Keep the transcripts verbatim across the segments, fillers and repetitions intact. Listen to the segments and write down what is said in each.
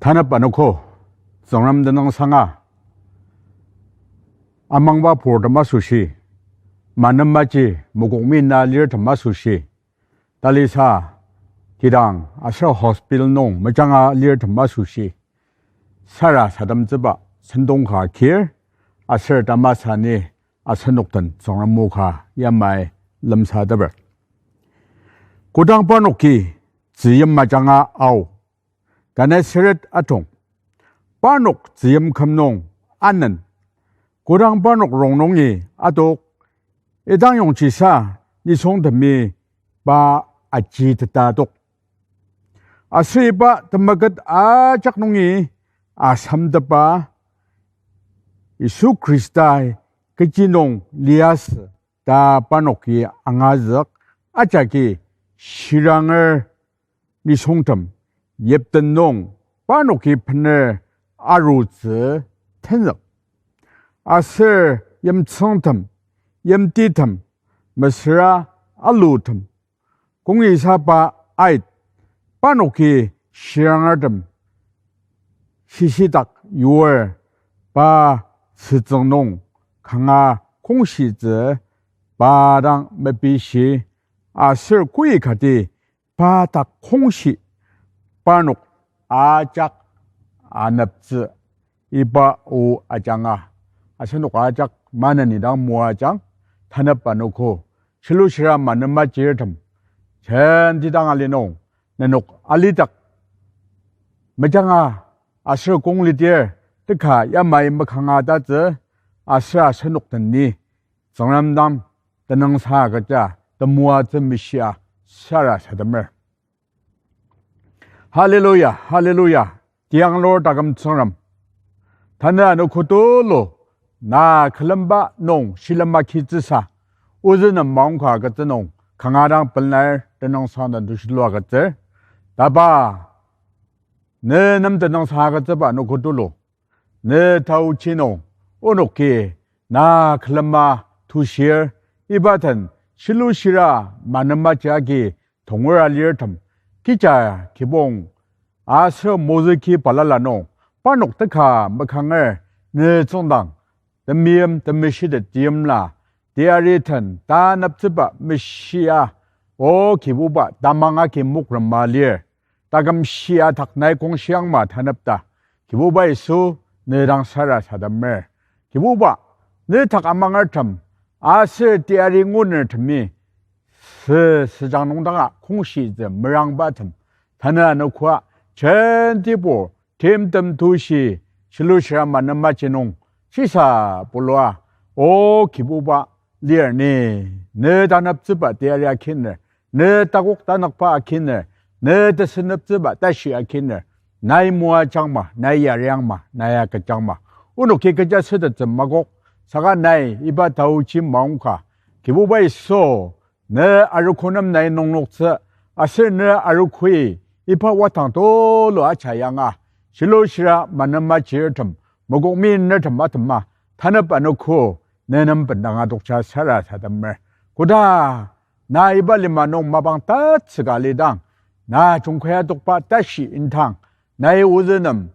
Tanep anogo, Tsüngrem tenüngsanga, amangba purtem asoshi, manemaji mokokmi na lirtem asoshi, talisa, kidang aser hospital nung mejanga lirtem asoshi, sarasademtsüba sentong ka kir, aser tamasa ni asenok den Tsüngrem o ka yamai lemsateper. Kodang parnoki tzüyim majanga ao, Gennesaret atong, parnok tzüyim küm nung anen, kodang parnok rongnungi adok, idang yongchisa nisungtemi pa ajiteta adok. Aser iba temeket ajak nungi asamtepa Yisu Khrista kechi nung liasü ta parnoki angazük, ajaki shiranger nisungtem yipten nung parnoki bener arutsü tenzük. Aser yimtsüngtem, yimtitem, mesüra alutem, kongisaba ait, parnoki shirangertem shishidak yur, pa sütsüng nung kanga kongshitsü pa dang mepishi, aser koi kati pa dak kongshi parnok ajak aneptsü iba o ajanga. Asenok ajak maneni dang moajang, tanep anogo, shilushira manemajirtem, jenti dang ali nung, nenok alidak mejanga aser kong lidir, teka yamai mekanga tatsü, aser asenok den ni Tsüngrem dang tenüngsang agüja temoatsü meshia sarasademer. Hallelujah, hallelujah. Tiyanglur taküm Tsüngrem, tanü anogo tulu na külemba nung shilem agitsüsa, ozü nem maongka agütsü nung kanga dang pelar tenüngsang den tushilua agütsür. Tapa, ne nem tenüngsang agütsüba anogo tulu, ne taochi nung onoki na külema tushir, iba den shilushira manemaji agi tongera lirtem, kija kibong aser mozüki balala nung parnok teka mekanger, ne tsüngdang temeim temeshitet teimla teyari den taneptsüba meshia, O Kibuba, tamang agi mokrema lir, taküm shia dak nai kongshiangma tanepta, Kibuba Yisu, ne dang sarasademer. Kibuba, ne dak amangertem aser teyari ngunertemi sü süjang nungdanga kongshitsü merangbatem, tanü anogoa jentibur timtem tushi shilushira manemaji nung shisa bulua, O Kibuba, lir ni, ne taneptsüba teyari akiner, ne takok tanükba akiner, ne teseneptsüba tashi akiner, nai moajangma, nai yariangma, nai agüjangma. Onoki kecha sütettsü makok, saka nai iba taochi maongka, Kibuba Yisu, ne arogo nem nai nungnoktsü, aser ne arogoi iba wadang tulu aja yanga, shilushira manemajirtem, mokokmi nertem atema, tanep anogo, ne nem bendanga tokja sarasademer. Koda na iba lima nung mapang tatsüka lidang, na jungkai adokba tashi indang, nai ozü nem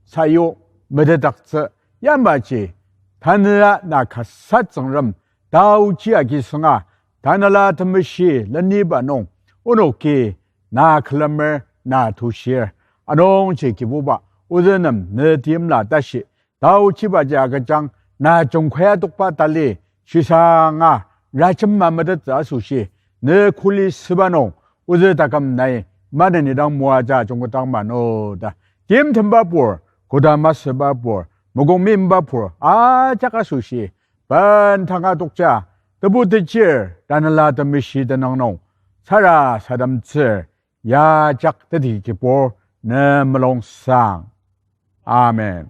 sayu metetdaktsü yamaji, tanüa na kasa Tsüngrem, taochi agi sünga, Tanela Temeshi leniba nung, onoki na külemer, na tushir. Anungji Kibuba, ozü nem ne teimla tashi, taochibaji agüjang, na jungkai adokba tali, shisanga, rajema metettsü asoshi, ne kuli süba nung, ozü taküm nai maneni dang moaja jungketang mano ta. Timtemba pur, koda masüba pur, mokokmimba pur, ajak asoshi, bendanga tokja, tebu techir, Tanela Temeshi tenüng nung, sarasademtsür, ya jak teti Kibur, ne mulungsang. Amen.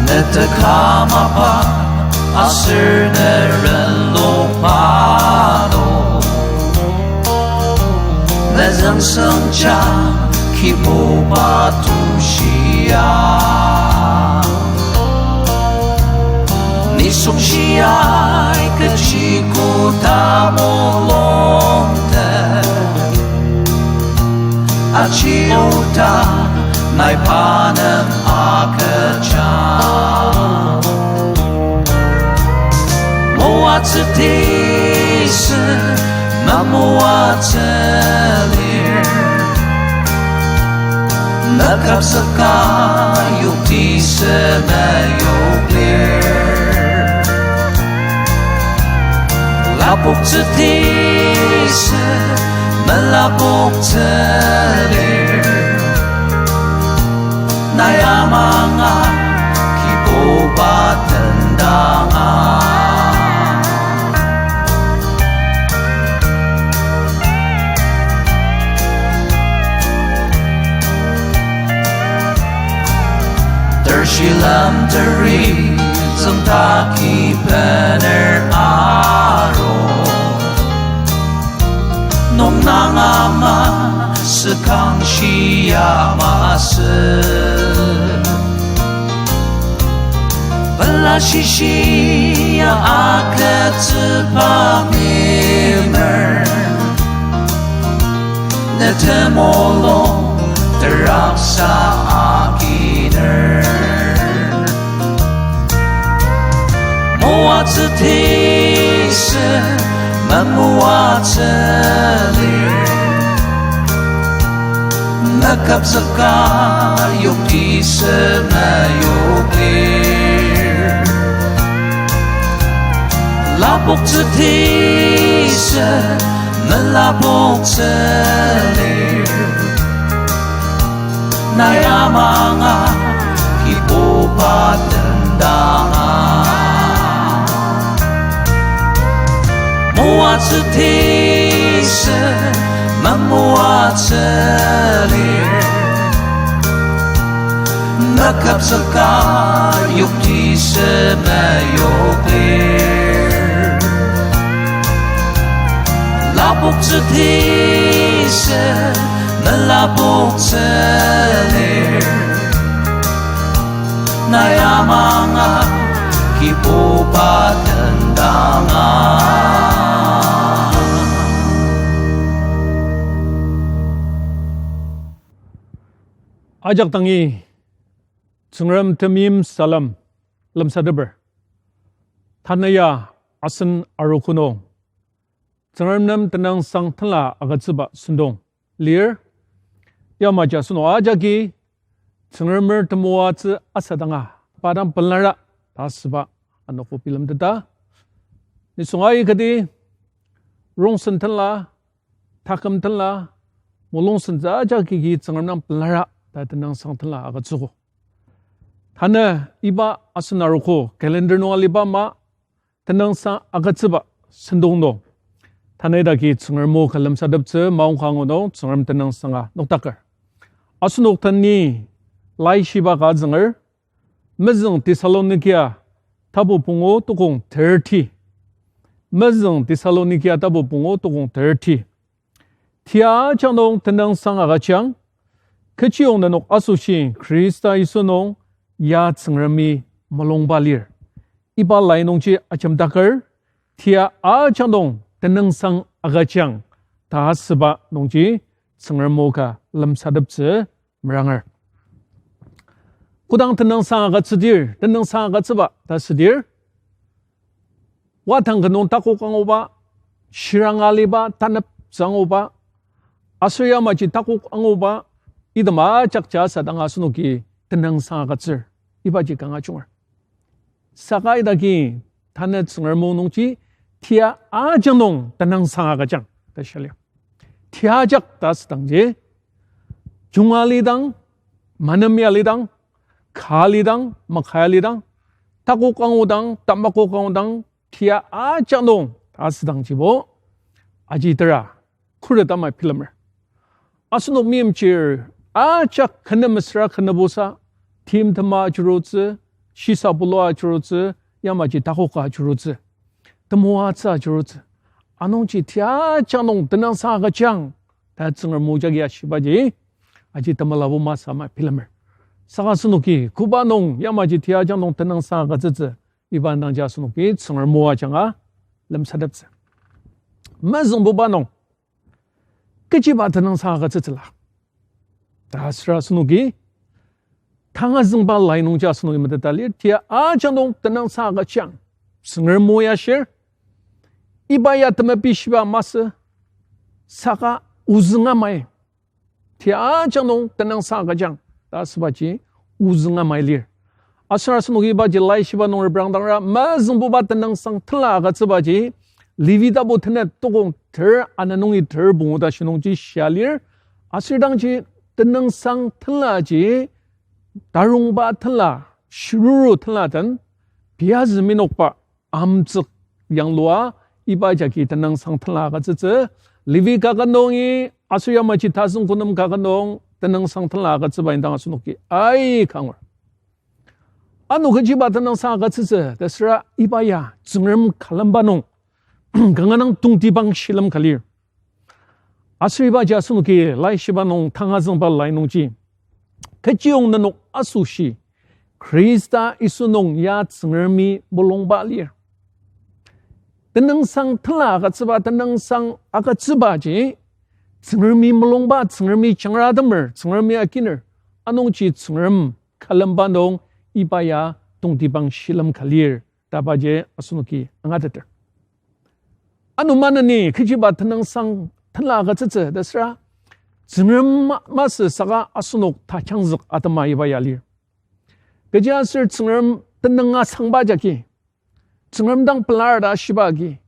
Ne tekümaba aser ne renlokba do, ne züngsangja Kibuba tushia. Sungshiai kechi koda mulungtet, aji oda nai pa nem agüjang. Moatsü tisa mamoatsü lir, mekapsaka yokti sema yok lir. Lapoktsü tisa melapoktsü lir, nai amanga Kibuba tendanga. Ter shilem teri züngtaki bener aru, nung nang ama sekang shia masü. Pela shishia agütsüba mimer, ne temulung teraksa aginer. Moatsü tisa mamoatsü lir, mekapsaka yokti sema yok lir. Lapoktsü tisa melapoktsü lir, nai amanga Kibuba tendanga. Moatsü tisa mamoatsü lir, mekapsaka yokti sema yok lir. Lapoktsü tisa melapoktsü lir, nai amanga Kibuba tendanga. Ajak dangi Tsüngrem temeim salem lemsateper. Tanü ya asen arogo nung Tsüngrem nem tenüngsang tenla agütsüba sentong lir. Yamaji asenok ajaki Tsüngremer temoatsü asadanga pa dang pelara ta asüba anogo bilemteta. Nisung aikati rongsen tenla, taküm tenla, mulungsen tsü ajaki ki Tsüngrem nem pelara ta tenüngsang tenla agütsüogo. Tanü iba asen arogo calendar nung aliba ama tenüngsang agütsüba sentong nung, tanü idaki Tsüngrem o ka lemsateptsü maongka angu nung Tsüngrem tenüngsanga nokdaker. Asenok tanü laishiba ka zünger, Mezüng Thessalonikia tapu pungu tukong thirty. Mezüng Thessalonikia tapu pungu tukong thirty. Tia ajak nung tenüngsang agüjang, kechiyong nenok asoshi Khrista Yisu nung ya Tsüngremi mulungba lir. Iba lai nungji ajemdaker, tia ajak nung tenüngsang agüjang ta asüba nungji Tsüngrem o ka lemsateptsü meranger. Kodang tenüngsang agütsüdir, tenüngsang agütsüba ta südir, watang ka nung takok anguba, shiranga aliba taneptsü anguba, aser yamaji takok anguba, item ajak jasadang asenoki tenüngsang agütsür, ibaji kanga junger. Saka idaki tanü Tsüngrem o nungji tia ajak nung tenüngsang agüjang ta shia lir. Tia ajak ta asüdangji, junga alidang, manemi alidang, ka alidang, makai alidang, takok angudang, tamakok angudang, tia ajak nung ta asüdangjibo, aji tera khuret ama bilemer. Asenok meimchir ajak kü nem mesüra kü nübusa, timtema ajurutsü, shisa bulua ajurutsü, yamaji takoka ajurutsü, temoatsü ajurutsü. Anungji tia ajak nung tenüngsang agüjang ta Tsüngrem o jagi ashibaji, aji temelabo masü ama bilemer. Saka asenoki koba nung yamaji tia ajak nung tenüngsang agütsütsü Iba indangji asenoki Tsüngrem o ajanga lemsateptsü. Mezüngbuba nung kechiba tenüngsang agütsütsüla ta süra asenoki tangazüngba lai nungji asenoki meteta lir, tia ajak nung tenüngsang agüjang. Tsüngrem o ya shir, iba ya temepishiba masü, saka ozüng amai. Tia ajak nung tenüngsang agüjang ta asübaji ozüng amai lir. Aser asenoki ibaji laishiba nung reprangdangra mezüngbuba tenüngsang tenla agütsübaji Levi tapu tenet tokong ter ana nungi ter pungu ta shinungji shia lir. Aser dangji tenüngsang tenlaji tarungba tenla, shiruru tenla den, piyazü minokba amtsük yanglua iba jagi tenüngsang tenla agütsütsü. Levi kaket nungi aser yamaji tazüng konem kaket nung tenüngsang tenla agütsüba indang asenoki aika angur. Ano kechiba tenüngsang agütsütsü ta süra iba ya Tsüngrem külemba nung kanga dang tongtibang shilem ka lir. Aser ibaji asenoki laishiba nung tangazüngba lai nungji, kechiyong nenok asoshi Khrista Yisu nung ya Tsüngremi mulungba lir. Tenüngsang tenla agütsüba, tenüngsang agütsübaji Tsüngremi mulungba, Tsüngremi jangratemer, Tsüngremi akiner, anungji Tsüngrem külemba nung iba ya tongtibang shilem ka lir ta ibaji asenoki angateter. Ano maneni kechiba tenüngsang tenla agütsütsü ta süra, Tsüngrem ma-, masü saka asenok tajangzük atema iba ya lir. Kechiaser Tsüngrem tenüng asangba jagi, Tsüngrem dang pelar ta shiba agi,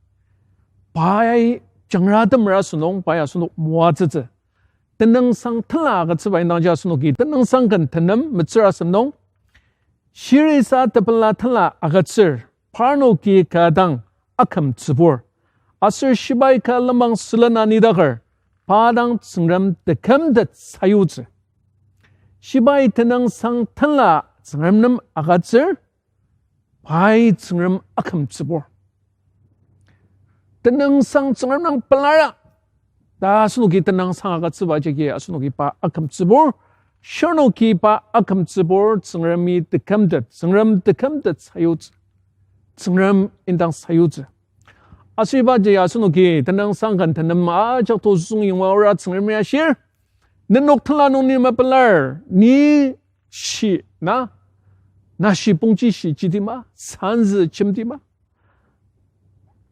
pai jangratemer asünung, pai asenok moatsütsü. Tenüngsang tenla agütsüba indangji asenoki Tenüngsang ken tenem metsür asem nung, shirisa tepela tenla agütsür, parnoki ka dang akümtsübur. Aser shibai ka lenmang sülen anidaker, pa dang Tsüngrem tekümtet sayutsü. Shibai tenüngsang tenla Tsüngrem nem agütsür, pai Tsüngrem akümtsübur. Tenüngsang Tsüngrem nem pelara ta asenoki tenüngsang agütsüba jagi asenoki pa akümtsübur. Shirnoki pa akümtsübur, Tsüngremi tekümtet, Tsüngrem tekümtet sayutsü. Tsüngrem indang sayutsü. Aser ibaji asenoki Tenüngsang ken tenem ajak to züng yonga aora Tsüngremi ashir, nenok tenla nung ni mepelar, ni shi na, nashi pongji shi jidima, sanzü jemdima,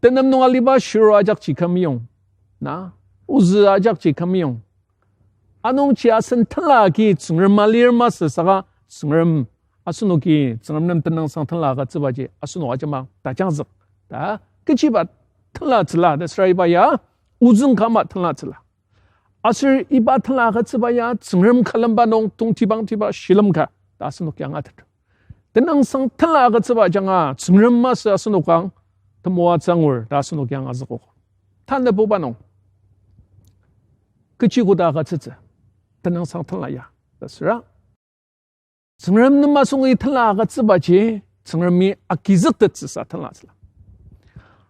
tenem nung aliba shiro ajakji kümyong, na, ozü ajakji kümyong. Anungji asen tenla agi Tsüngrem alir masü saka Tsüngrem, asenoki Tsüngrem nem tenüngsang tenla agütsübaji asenok ajemang tajangzük ta kechiba tenlatsüla ta süra iba ya ozüng kama tenlatsüla. Aser iba tenla agütsüba ya Tsüngrem külemba nung tongtibangtiba shilem ka ta asenok ya angatet. Tenüngsang tenla agütsüba ajanga Tsüngrem masü asenok ang temoatsü angur ta asenok ya angazükogo. Tanabuba nung kechi koda agütsütsü tenüngsang tenla ya ta süra, Tsüngrem nem asungi tenla agütsübaji Tsüngremi agizüktettsüsa tenlatsüla.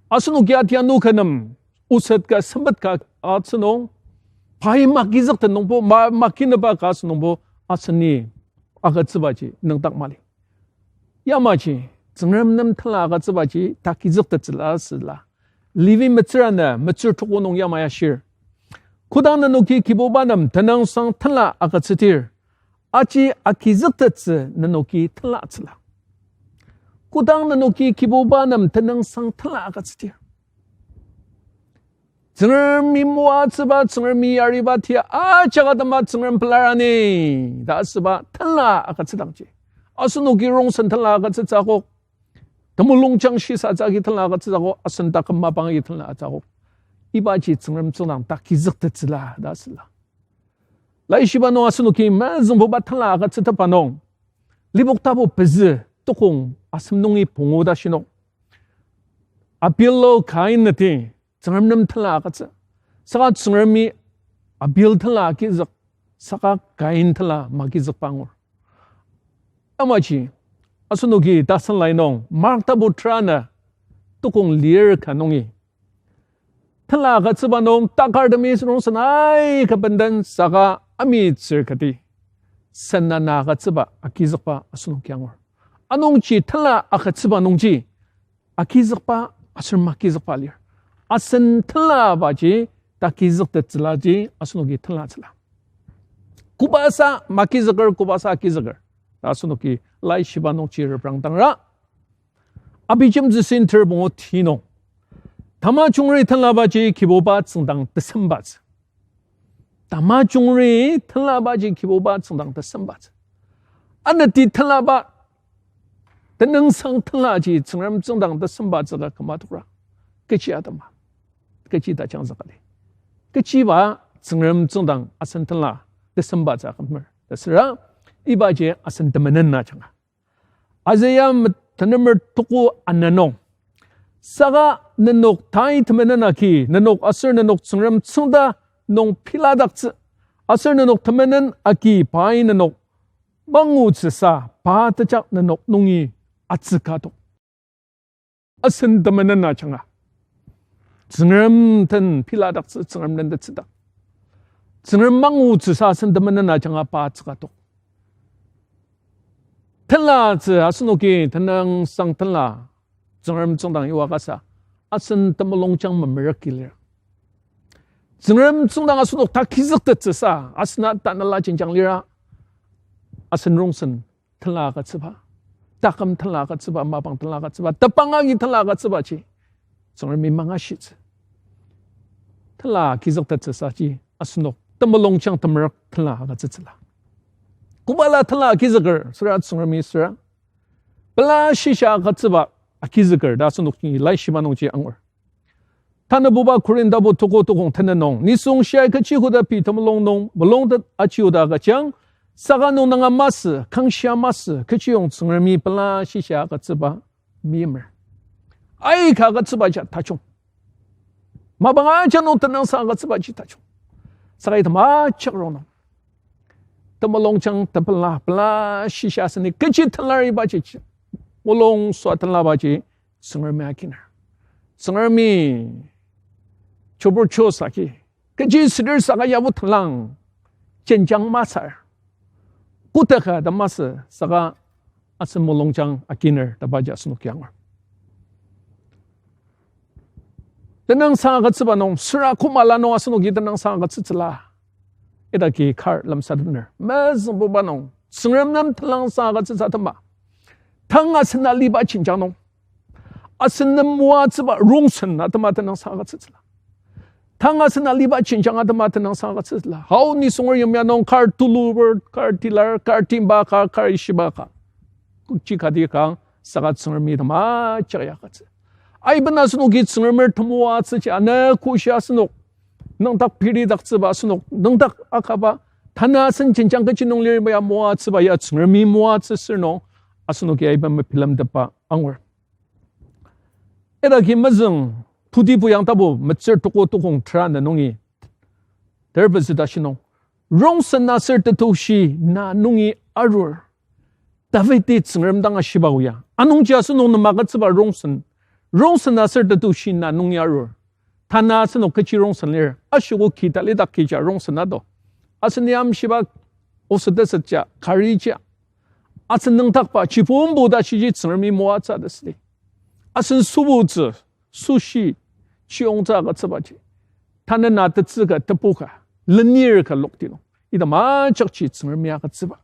Asenok ya tia nu kü nem oset ka sempet ka atsü nung, pai magizüktet nungbo, ma-, magineba ka asü nungbo aseni agütsübaji nüngdak mali. Yamaji Tsüngrem nem tenla agütsübaji tagizüktettsüla süla, Levi metsür ana metsür tuko nung yamai ashir, kodang nenoki Kibuba nem tenüngsang tenla agütsüdir, aji agizüktettsü nenoki tenlatsüla. Kodang nenoki Kibuba nem tenüngsang tenla agütsüdir, Tsüngremi moatsüba, Tsüngremi yariba tia ajak atema Tsüngrem pelar ani ta asüba tenla agütsüdangji, asenoki rongsen tenla agütsütsü akok, temulungjang shisatsü agi tenla agütsütsü akok, asen taküm mapang agi tenla atsü akok, ibaji Tsüngrem tsüngdang tagizüktettsüla ta asüla. Laishiba nung asenoki mezüngbuba tenla agütsütepa nung, Lipok tapu pezü tukong asem nungi pungu ta shinung, Abel o Kain nati Tsüngrem nem tenla agütsü. Saka Tsüngremi Abel tenla agizük, saka Kain tenla magizükba angur. Yamaji asenoki tasen lai nung Mark tapu tera ana tukong lir ka nungi tenla agütsüba nung takartemi rongsen aika benden saka amitsür kati sen ana agütsüba agizükba asenoki angur. Anungji tenla agütsüba nungji agizükba aser magizükba lir. Asen tenlabaji, tagizüktettsülaji, asenoki tenlatsüla. Kobasa magizüker, kobasa agizüker ta asenoki laishiba nungji reprangdangra. Abijemtsü Center pungu ti nung, tamajungri tenlabaji Kibuba tsüngdang tesembatsü. Tamajungri tenlabaji Kibuba tsüngdang tesembatsü. Anati tenlaba, tenüngsang tenlaji Tsüngrem tsüngdang tesembatsü ka küma tokra. Kechi atema, kechi tajangzükali, kechiba Tsüngrem tsüngdang asen tenla tesembatsü akümer ta süra, ibaji asen temenen ajanga. Isaiah me-, tenemer tuku ana nung, saka nenok tai temenen agi, nenok aser nenok Tsüngrem tsüngda nung piladaktsü, aser nenok temenen agi pai nenok mangutsüsa pa tejak nenok nungi atsüka tok. Asen temenen ajanga Tsüngrem den piladaktsü, Tsüngrem den tetsüdak, Tsüngrem mangutsüsa asen temenen ajanga pa atsüka tok. Tenlatsü asenoki tenüngsang tenla, Tsüngrem tsüngdang iwa kasa, asen temulungjang memerük lir. Tsüngrem tsüngdang asenok tagizüktettsüsa, asena tanela jenjang lira, asen rongsen tenla agütsüba, taküm tenla agütsüba, mapang tenla agütsüba, tepang agi tenla agütsübaji Tsüngremi mangashitsü. Tenla agizüktettsüsaji asenok temulungjang temerük tenla agütsütsüla. Kobala tenla agizüker süra Tsüngremi süra, pela shisa agütsüba agizüker ta asenoki laishiba nungji angur. Tanabuba Korintabo tuko tukong tenet nung, nisung shiai kechi koda pei temulung nung mulungtet achiuda agüjang, saka nung nanga masü, kangshia masü, kechiyong Tsüngremi pela shisa agütsüba meimer. Aika agütsübaji tajung. Mapang ajak nung tenüngsang agütsübaji tajung. Saka item ajak rongnung, temulungjang tepela, pela shisa aseni kechi tenlar ibaji, mulung sua tenlabaji Tsüngremi akiner. Tsüngremi chobur cho saki, kechi südir saka yabo tenlang, jenjang masür, kotaka ta masü saka asen mulungjang akiner ta baji asenoki angur. Tenüngsang agütsüba nung, süra koma la nung asenoki tenüngsang agütsütsüla idaki kar lemsatener. Mezüngbuba nung, Tsüngrem nem tenüngsang agütsütsü atema, tang asen aliba jenjang nung, asen nem moatsüba rongsen atema tenüngsang agütsütsüla. Tang asen aliba jenjang atema tenüngsang agütsütsüla. Hau nisunger yimya nung kar tuluber, kar tilar, kar timba ka, kar ishiba ka, kokji kati ka, saka Tsüngremi temajak ya agütsü. Aiben asenoki Tsüngremer temoatsüji ana koshi asenok nüngdak piridaktsüba asenok nüngdak akaba, tanü asen jenjang kechi nung lir iba ya moatsüba ya Tsüngremi moatsü sür nung, asenoki aiben mebilemtepba angur. Idaki mezüng, Tutipu Yangtapu metsür tuko tukong tera ana nungi terpezü ta shinung, rongsen aser tetushi na nungi arur. Davidi Tsüngrem dang ashiba oya, anungji asenok nem agütsüba rongsen, rongsen aser tetushi na nungi arur. Tanü asenok kechi rongsen lir, ashiko ki talidak kija rongsen ado. Asen yamshiba osetesütja, karija, asen nüngdakba chibombo ta shiji Tsüngremi moatsü ta südi. Asen sübutsü, süshi, chiyongtsü agütsübaji, tanü na tetsü ka tebu ka, lenir ka lokti nung, item ajakji Tsüngremi agütsüba.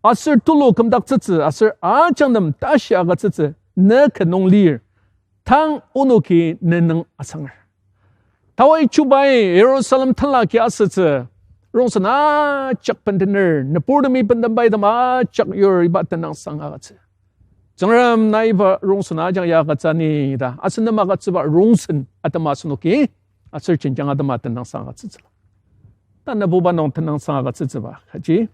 Aser tulu kümdaktsütsü aser ajak nem tashi agütsütsü ne ka nung lir, tang onoki ne nung asanger. Tawai chubai Jerusalem tenla ki asütsü, rongsen ajak bendener, nüburtemi bendemba item ajak yur iba tenüngsang agütsü. Tsüngrem na iba rongsen ajak ya agütsü ni ta, asen nem agütsüba rongsen atema asenoki, aser jenjang atema tenüngsang agütsütsüla. Tanabuba nung tenüngsang agütsütsüba kaji,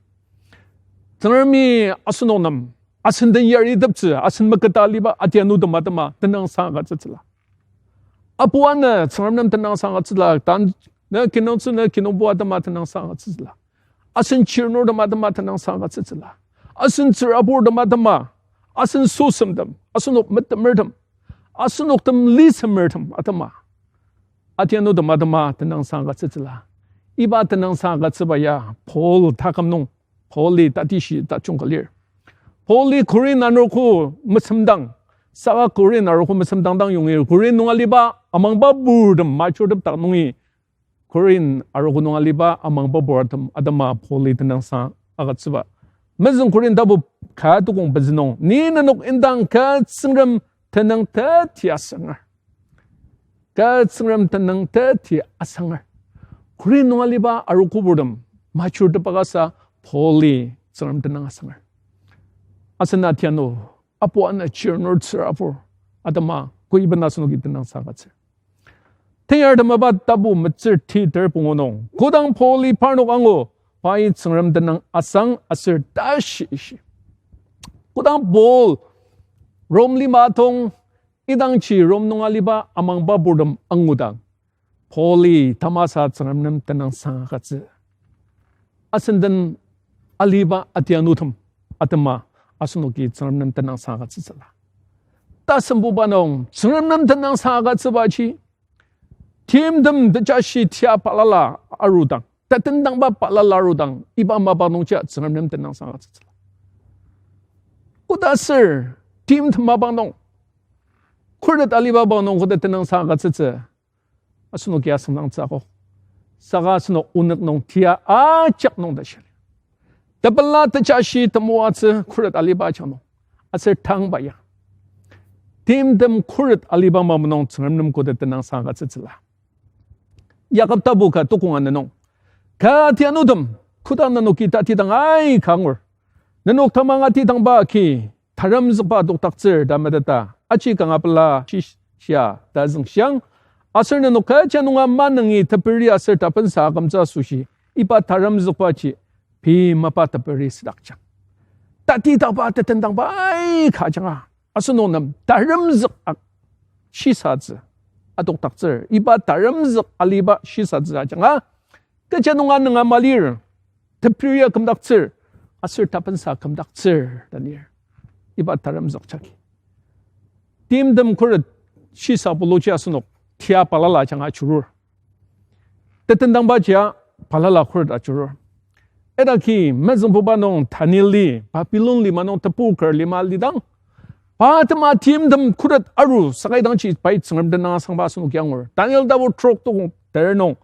Tsüngremi asenok nem, asen den yariteptsü, asen meketa aliba atianu tem atema tenüngsang agütsütsüla. Apu ana Tsüngrem nem tenüngsang agütsüla, tan ne kinungtsü ne kinungpo atema tenüngsang agütsütsüla. Asen chirnurtem atema tenüngsang agütsütsüla. Asen tsüraburtem atema, asen sosemtem, asenok metemertem, asenoktem lisemertem atema, atianutem atema tenüngsang agütsütsüla. Iba tenüngsang agütsüba ya Paul taküm nung, Paul-i tatishi tajung ka lir. Paul-i Korinth anurko mesemdang, Saka Korin arogo mesem dang dang yongi, Korin nung aliba amangba purtem majurtepdak nungi, Korin arogo nung aliba amangba purtem atema Pauli tenüngsang agütsüba. Mezüng Korin tapu ka tukong pezü nung, ni nenok indang kü Tsüngrem tenüng teti asanger. Kü Tsüngrem tenüng teti asanger. Korin nung aliba arogo purtem majurtepba kasa Pauli Tsüngrem tenüng asanger. Asen atianu, apu ana chirnur tsürabur atema koiben asenoki tenüngsang agütsür. Tenyar temaba tapu metsür ti ter pungu nung, kodang Pauli parnok angu, pai Tsüngrem tenüng asang aser tashi ishi. Kodang Paul Rom lima tong, idangji Rom nung aliba amangba purtem angudang, Pauli tamasa Tsüngrem nem tenüngsang agütsü. Asen den aliba atianutem atema asenoki Tsüngrem nem tenüngsang agütsütsüla. Tasembuba nung Tsüngrem nem tenüngsang agütsübaji, timtem tejashi tia balala arudang, tetendangba balala arudang, iba mapang nungji Tsüngrem nem tenüngsang agütsütsüla. Koda aser timtem mapang nung, khuret aliba mapang nung koda tenüngsang agütsütsü, asenoki asüngdangtsü akok. Saka asenok onük nung tia ajak nung ta shia lir. Tepela tejashi temoatsü khuret aliba ajak nung. Aser tangba ya, timtem khuret aliba mapang nung Tsüngrem nem koda tenüngsang agütsütsüla. Yakob tapu ka tukong ana nung, kü atianutem, kodang nenoki tatidang aika angur, nenok tamang atidangba agi taremzükba adokdaktsür ta meteta, aji kanga pela shishia ta züngshiang, aser nenok kecha nunga manengi teperi aser tapensa akümtsü asoshi, iba taremzükbaji pei mapa teperi südakjang. Tatidakba tetendangba aika ajanga asenok nem taremzük ak- shisatsü adokdaktsür, iba taremzük aliba shisatsü ajanga, kecha nunga nünga malir, teperi akümdaktsür, aser tapensa akümdaktsür ta lir. Iba taremzük jagi, timtem khuret shisa puluji asenok tia balala ajanga ajurur. Tetendangbaji ya balala khuret ajurur. Idaki mezüngbuba nung Daniel-i Babilon lima nung tebu kar lima alidang, pa atema timtem khuret aru saka idangji pai Tsüngrem tenüng asangba asenoki angur. Daniel tapu trok tukong ter nung,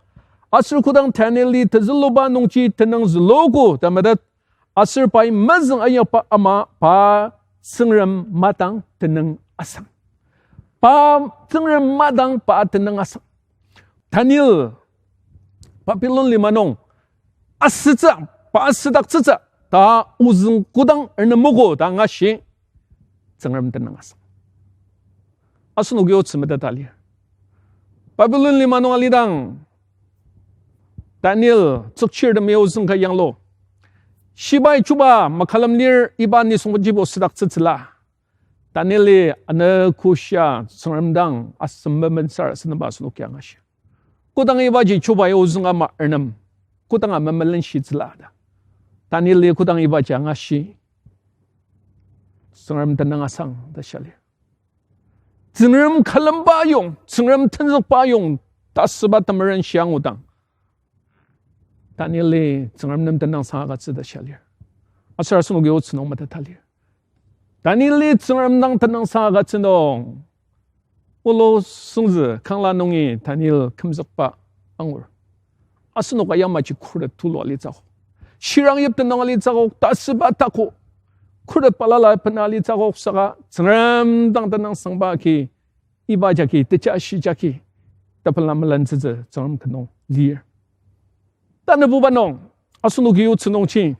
aser kodang Daniel-i tezüluba nungji tenüng züluogo ta metet, aser pai mezüng ayakba ama pa Tsüngrem madang tenüng asang. Pa Tsüngrem madang pa tenüng asang. Daniel Babilon lima nung asütsü, pa asüdaktsütsü ta ozüng kodang ernemogo ta angashi Tsüngrem tenüng asang. Asenoki otsü meteta lir. Babilon lima nung alidang Daniel tsükchirtemi ozüng ka yanglu. Shibai chuba makülem lir, iba nisungjibo südaktsütsüla. Daniel-i anogo shia Tsüngrem dang asem memen sarasademba asenoki angashi. Kodang ibaji chubai ozüng ama ernem, kodanga memelenshitsüla ta Daniel-i kodang ibaji angashi, Tsüngrem tenüng asang ta shia lir. Tsüngrem külemba yong, Tsüngrem tenzükba yong, tasüba temeren shia angudang, Daniel-i Tsüngrem nem tenüngsang agütsü ta shia lir. Aser asenoki otsü nung meteta lir. Daniel-i Tsüngrem dang tenüngsang agütsü nung, olo süngzü kangla nungi Daniel kümzükba angur. Asenoka yamaji khuret tulu alitsüogo, shirang yipten nung alitsüogo, tasüba tako, khuret balala bena alitsüogo, saka Tsüngrem dang tenüngsangba agi, iba jagi, tejashi jagi, tepela melentsütsü Tsüngrem ki nung lir. Tanabuba nung, asenoki otsü nungji,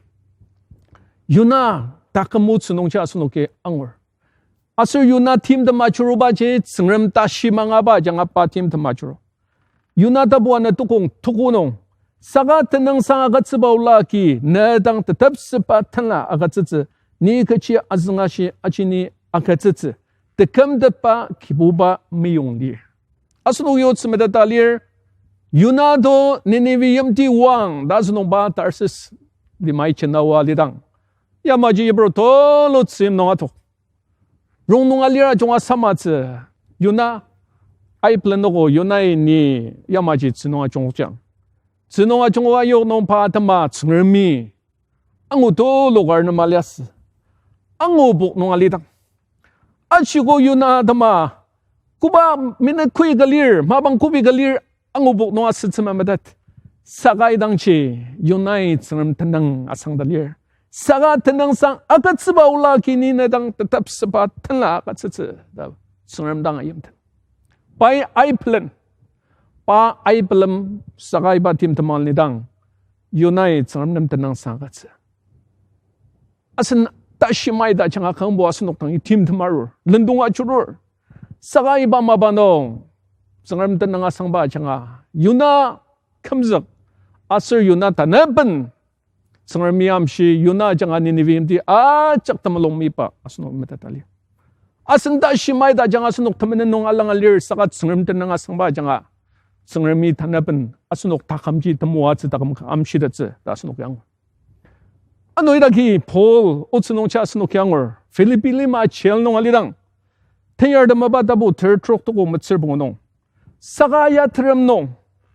Yona taküm otsü nungji asenoki angur. Aser Yona timtem ajurubaji Tsüngrem tashi mangaba ajanga pa timtem ajuru. Yona tapu ana tukong tuku nung, saka tenüngsang agütsüba ola agi ne dang tetepsüba tenla agütsütsü, ni kechi azüngashi aji ni agütsütsü, tekümtepba Kibuba meyong lir. Asenoki otsü meteta lir, Yona to Nineve yimti oang ta asünungba Tarsis limai jena oa alidang, yamaji yipru tulu tzü nung atok. Rongnung alir ajunga samatsü, Yona, aiplen noko Yonai ni yamaji tzü nung ajungokjang. Tzü nung ajungok ayok nung pa atema Tsüngremi angu tulu kar nem aliasü. Angu pok nung alidang, Ajiko Yona atema, koba minute koi ka lir, mapang kobi ka lir, angupok nung asütsü memetet. Saka idangji Yonai Tsüngrem tenüng asang ta lir. Saka tenüngsang agütsüba ola agi ni ne dang tetepsüba tenla agütsütsü ta Tsüngrem dang ayimten. Pai aibelen, pa aibelem saka iba timtem alidang, Yonai Tsüngrem nem tenüngsang agütsü. Asen tashi maita ajanga kangbo asenok dangi timtem arur, lendong ajurur. Saka iba mapa nung, Tsüngrem tenüng asangba ajanga, Yona kümzük, aser Yona tanaben, Tsüngremi amshi Yona ajanga Nineveh yimti ajak temulung miba asenok meteta lir. Asen tashi maita ajanga asenok temenen nung alanga lir saka Tsüngrem tenüng asangba ajanga, Tsüngremi tanaben asenok takümji temoatsü taküm ka amshitettsü ta asenok angur. Ano idaki Paul otsü nungji asenoki angur, Philippi lima jail nung alidang, Tenyartem mapa tapu ter trok tuko metsür pungu nung, saka ya terem nung,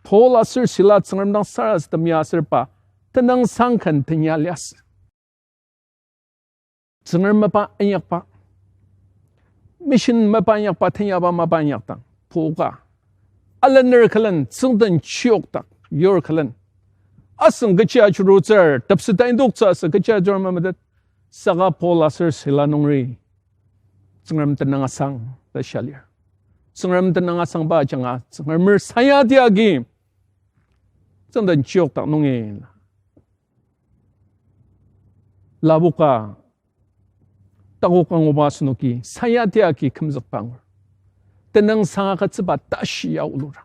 Paul aser Sila Tsüngrem dang sarasadem ya aser pa tenüngsang ken tenya liasü. Tsüngrem mapa inyakba, mission mapa inyakba, tenyaba mapa inyakdang, poka, alener külen, tsüngden chiyokdak yur külen, asüng kechi ajurutsür, tepseta indoktsü asü kechi ajurur memetet, saka Paul aser Sila nungri Tsüngrem tenüng asang ta shia lir. Tsüngrem tenüng asangba ajanga Tsüngremer sayati agi tsüngden chiyokdak nungi lapoka, takok anguba asenoki sayati agi kümzükba angur. Tenüngsang agütsüba tashi ya olura.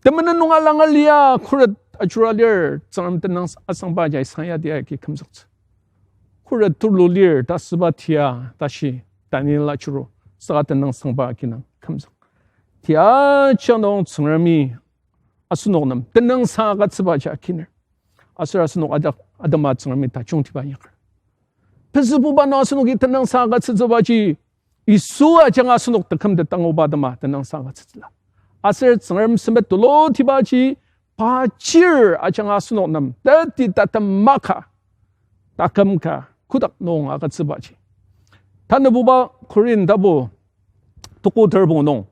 Temenen nung alanga lia khuret ajura lir, Tsüngrem tenüng asangba ajai sayati agi kümzüktsü. Khuret tulu lir ta süba tia tashi Daniel ajuru, saka tenüngsangba aginang kümzük. Tia janung Tsüngremi asenok nem tenüngsang agütsüba ja akiner. Aser asenok ajak atema Tsüngremi tajungtiba inyaker. Pezübuba nung asenoki tenüngsang agütsütsübaji, Yisu ajanga asenok tekümtet anguba atema tenüngsang agütsütsüla. Aser Tsüngrem sempet tulutibaji, pa chir ajanga asenok nem teti tatem maka, taküm ka, kotak nung agütsübaji. Tanabuba Korinth tapu tuko ter pungu nung,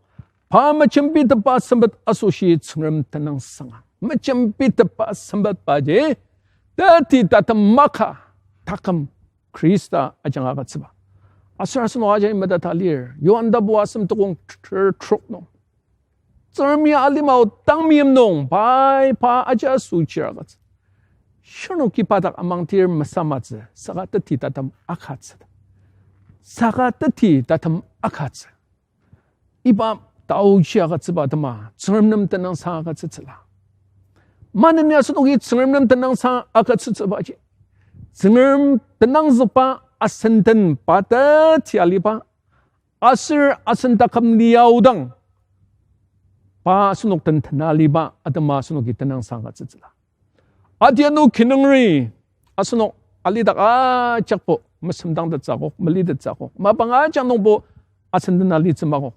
pa mejembitepba sempet asoshi Tsüngrem tenüngsanga. Mejembitepba sempetbaji, teti tatem maka, taküm Khrista ajanga agütsüba. Aser asenok ajai meteta lir, Johan tapu asem tukong ter trok nung, Tsüngremi alima o tang meim nung, pai pa aja asoshi agütsü. Shirnoki pa dak amangtir mesamatsü, saka teti tatem agütsü. Saka teti tatem agütsü. Iba taoji agütsüba atema, Tsüngrem nem tenüngsang agütsütsüla. Maneni asenoki Tsüngrem nem tenüngsang agütsütsübaji, Tsüngrem tenangzükba asenden pa teti aliba, aser asen taküm liaodang, pa asenok den tena aliba atema asenoki tenüngsang agütsütsüla. Adianu kinungri asenok alidak ajakbo mesemdangtettsü akok, melitettsü akok, mapang ajak nungbo asen den alitsü makok.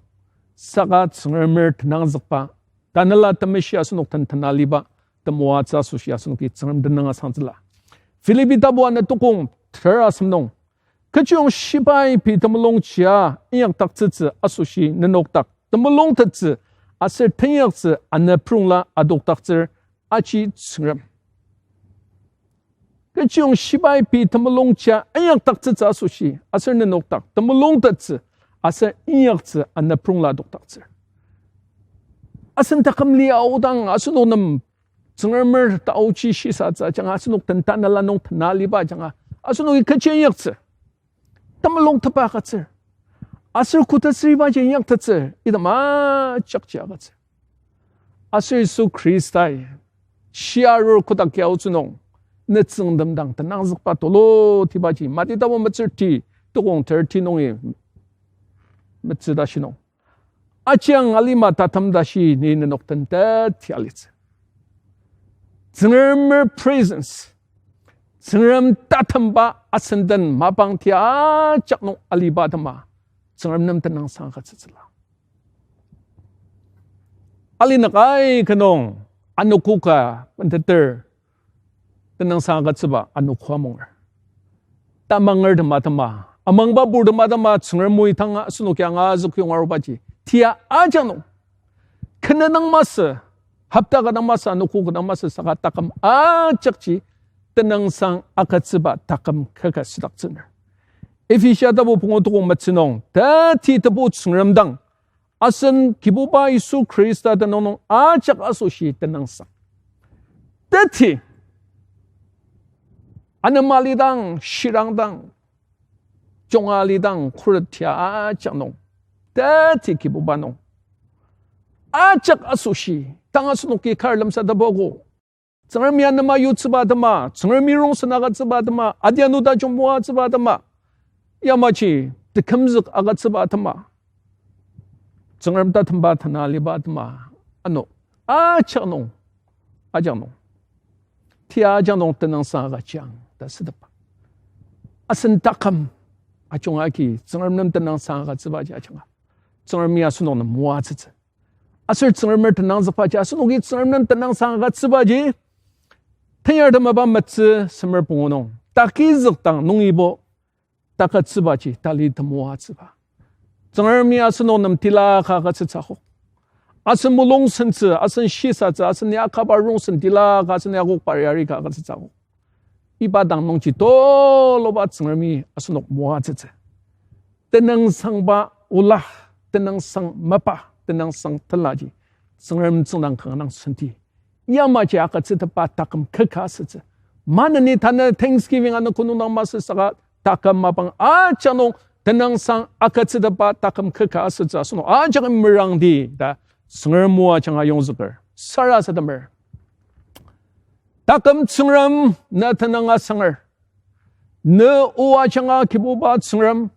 Saka Tsüngremer tenangzükba, Tanela Temeshi asenok den tena aliba temoatsü asoshi asenoki Tsüngrem tenüng asangtsüla. Philippi tapu ana tukong ter asem nung, kechiyong shibai pei temulungjia inyakdaktsütsü asoshi nenok dak temulungtettsü aser tenyaktsü anaprongla adokdaktsür aji Tsüngrem. Kechiyong shibai pei temulungjia inyakdaktsütsü asoshi aser nenok dak temulungtettsü aser inyaktsü anaprongla adokdaktsür. Asen taküm liaodang asenok nem Tsüngremer taoji shisatsü ajanga asenok den tanela nung tena aliba ajanga asenoki kechi inyaktsü, temulungtepba agütsür. Aser kotetsüribaji inyaktettsür, item ajakji agütsür. Aser Yisu Khristai shia arur kotak ya otsü nung, nütsüngtem dang tenangzükba tulutibaji Mati tapu metsür ti, tukong thirty nungi metsü tashi nung, ajiang alima tatem tashi ni nenok den teti alitsü. Tsüngremer presence, Tsüngrem tatemba asen den mapang tia ajak nung aliba atema Tsüngrem nem tenüngsang agütsütsüla. Alinak aika nung anogo ka benteter tenüngsang agütsüba anogo amunger. Tamangertem atema Amangba purtem atema Tsüngrem moi tanga asenoki angazük yonga arubaji tia ajak nung, kena dang masü, hopta ka dang masü, anogo ka dang masü, saka taküm ajakji tenüngsang agütsüba taküm kaka südaktsüner. Ephesia tapu pungu tukong metsü nung, teti Tebu Tsüngrem dang, asen Kibuba Yisu Khrista tenüng nung ajak asoshi tenüngsang. Teti, anema lidang, shirang dang, junga lidang, khuret tia ajak nung, teti Kibuba nung ajak asoshi, tang asenoki kar lemsatepba ko, Tsüngremi anema yutsüba atema, Tsüngremi rongsen agütsüba atema, adianu tajung moatsüba atema, yamaji tekümzük agütsüba atema, Tsüngrem tatemba tena aliba atema, ano ajak nung, ajak nung, tia ajak nung tenüngsang agüjang ta sütepa. Asen taküm ajunga agi Tsüngrem nem tenüngsang agütsübaji ajanga, Tsüngremi asenok nem moatsütsü. Aser Tsüngremer tenüngsangbaji, asenoki Tsüngrem nem tenüngsang agütsübaji, tenyar temaba metsü semer pungu nung, takizük dang nungibo takütsübaji tali temoatsüba. Tsüngremi asenok nem tila ka agütsütsü akok. Asen mulung sentsü, asen shisatsü, asen ya kaba rongsen tila ka, asen ya kok pariari ka agütsütsü akok. Iba dang nungji tuluba Tsüngremi asenok moatsütsü. Tenüngsangba ola, tenüngsang mapa, tenüngsang tenlaji Tsüngrem tsüngdang kanga dang senti. Yamaji agütsütepa taküm kaka asütsü. Maneni tanü Thanksgiving anogo nung dang masü saka taküm mapang ajak nung tenüngsang agütsütepa taküm kaka asütsü asenok ajak merangdi ta Tsüngrem o ajanga yongzüker. Sarasademer. Taküm Tsüngrem, na tenüng asanger. Na o ajanga Kibuba Tsüngrem,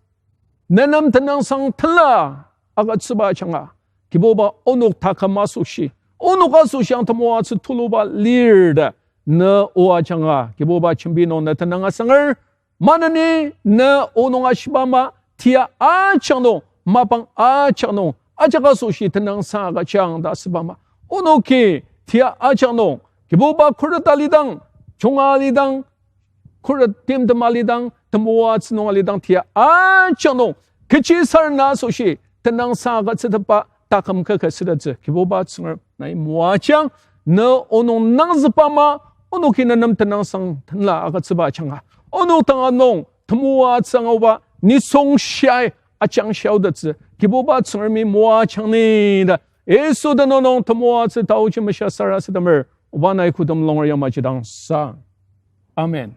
ne nem tenüngsang tenla agütsüba ajanga, Kibuba onok taküm asoshi, onok asoshi ang temoatsü tuluba lir ta, na o ajanga Kibuba jembi nung na tenüng asanger. Maneni na o nung ashiba ama tia ajak nung, mapang ajak nung, ajak asoshi tenüngsang agüjang ta asüba ama, onoki tia ajak nung, Kibuba khuret alidang, junga alidang, khuret timtem alidang, temoatsü nung alidang tia ajak nung, kechisarena asoshi tenüngsang agütsütepa taküm kaka sütettsü Kibuba Tsüngrem nai moajang. Na o nung nangzükba ama, onoki ne nem tenüngsang tenla agütsüba ajanga, onok tanga nung temoatsü anguba nisung shiai ajang shiaotettsü Kibuba Tsüngremi moajang ni ta, Yisu tenüng nung temoatsü taoji mesha sarasademer, oba nai kodem longer yamaji dang sang. Amen.